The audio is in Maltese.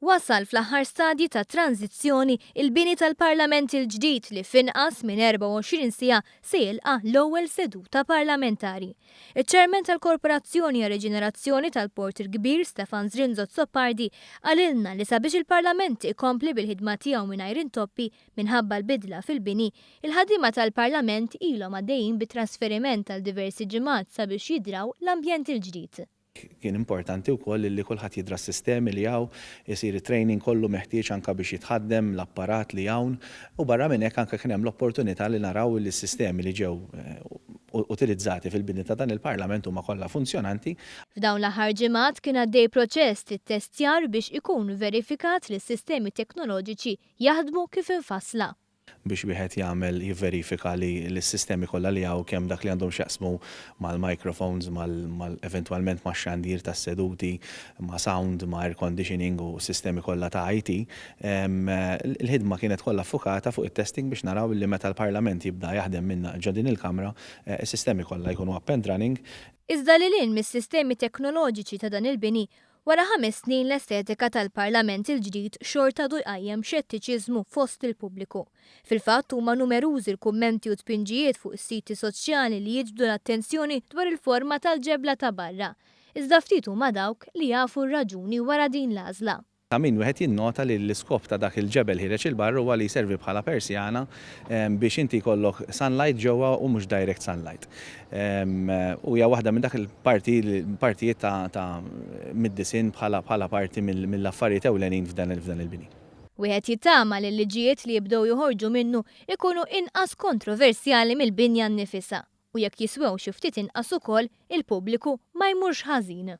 Wasal fl-aħħar stadji ta' tranżizzjoni il-bini tal-Parlament il-ġdid li f'inqas minn 24 siegħa se jilqa' l-ewwel seduta parlamentari. Iċ-Chairman tal-Korporazzjoni għar-Riġenerazzjoni tal-Port il-Kbir Stefan Zrinzo Azzopardi qalilna li sabiex il-Parlament ikompli bil-ħidma tiegħu mingħajr intoppi minħabba l-bidla fil-bini, il-ħaddiema tal-Parlament ilhom għaddejjin bi trasferiment għal diversi ġimgħat sabiex jidraw l-ambjent il-ġdid. Kien importanti wkoll li kulħadd jidra s-sistemi li hawn, isir it-training kollu meħtieġ anke biex jitħaddem l-apparat li hawn u barra minn hekk anke kien hemm l-opportunità li naraw li s-sistemi li ġew utilizzati fil-bini ta' dan il-Parlament huma kollha funzjonanti. F'dawn l-aħħar ġimgħat kien għaddej proċess t'ittestjar biex ikun verifikat li s-sistemi teknoloġiċi jaħdmu kif imfassla. biex wieħed jagħmel jivverifika li s-sistemi kollha li hawn kemm dak li għandhom x'jaqsmu mal-microphones, mal eventwalment max-xandir tas-seduti, ma' sound, ma' air conditioning u s-sistemi kollha ta' IT. Il-ħidma kienet kollha ffukata fuq it-testing biex naraw li meta l-Parlament jibda jaħdem minn ġo din il-kamra, is-sistemi kollha jkunu up and running. Iżda lil hinn mis-sistemi teknoloġiċi ta' dan il-bini, Wara ħames snin l-estetika tal-Parlament il-ġdid xorta għadu jqajjem xettiċiżmu fost il-pubbliku. Fil-fatt huma numerużi l-kummenti u tpinġijiet fuq is-siti soċjali li jiġbdu l-attenzjoni dwar il-forma tal-ġebla ta' barra. Iżda ftit huma dawk li jafu r-raġuni wara din l-għażla. Ta' min wieħed jinnota li l-iskop ta' dak il-ġebel ħiereġ 'il barra huwa li jservi bħala persjana biex inti jkollok sunlight ġewwa u mhux direct sunlight. U hija waħda minn dak il-parti partijiet ta' ta' mid-disinn bħala bħala parti mill-affarijiet ewlenin f'dan f'dan il-bini. Wieħed jittama li l-liġijiet li jibdew joħorġu minnu jkunu inqas kontroversjali mill-binja nnifisha u jekk jiswew xi ftit inqas ukoll il-pubbliku ma jmurx ħażin.